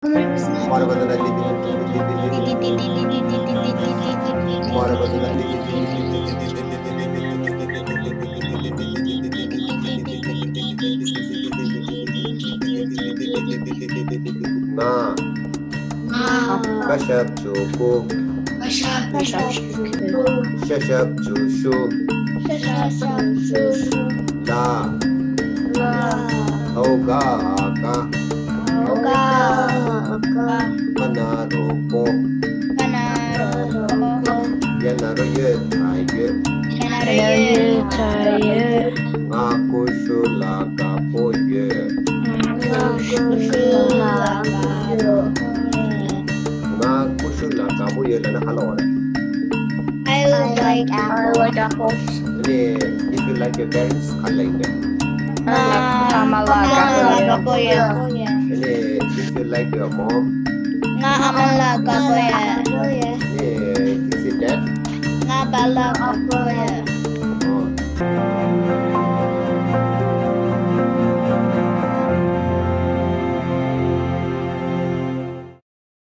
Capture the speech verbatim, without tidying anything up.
What about the ང་ཀ་ཞབས་ཀྱུ་ཀུ། ཀ་ཞབས་ཀྱུ་ཀུ། ཤ་ཞབས་ཀྱུ་ཤུ། ཤ་ཞབས་ཀྱུ་ཤུ། ལ། ལ། ཨོ་ག་ཨ་ཀ། ཨོ་ག་ཨ་ཀ། པ་ན་རོ་པོ། པ་ན་རོ་པོ། ཡ་ན་རོ་ཡོ་ད་ཡོད། ཡ་ན་རོ་ཡོ་ད་ཡོད། ང་ཀུ་ཤུ་ལ་དགའ་པོ་ཡོད། ང་ཀུ་ཤུ་ལ་དགའ་པོ་ཡོད། ང་ཀུ་ཤུ་ལ་དགའ་པོ་ཡོད་ལབ་ན་ཧ་ལ་བ་རེད། I like apples. ཨ་ནི། If you like your parents ག་རེ་ལབ་ཡིན་པས། ང་ཨ་མ་ལ་དགའ་པོ་ཡོད། ཨ་ནི། If you like your mom. ང་ཨ་མ་ལ་དགའ་པོ་ཡོད། ཨ་ནི། If you dad. ང་པཱ་ལགས་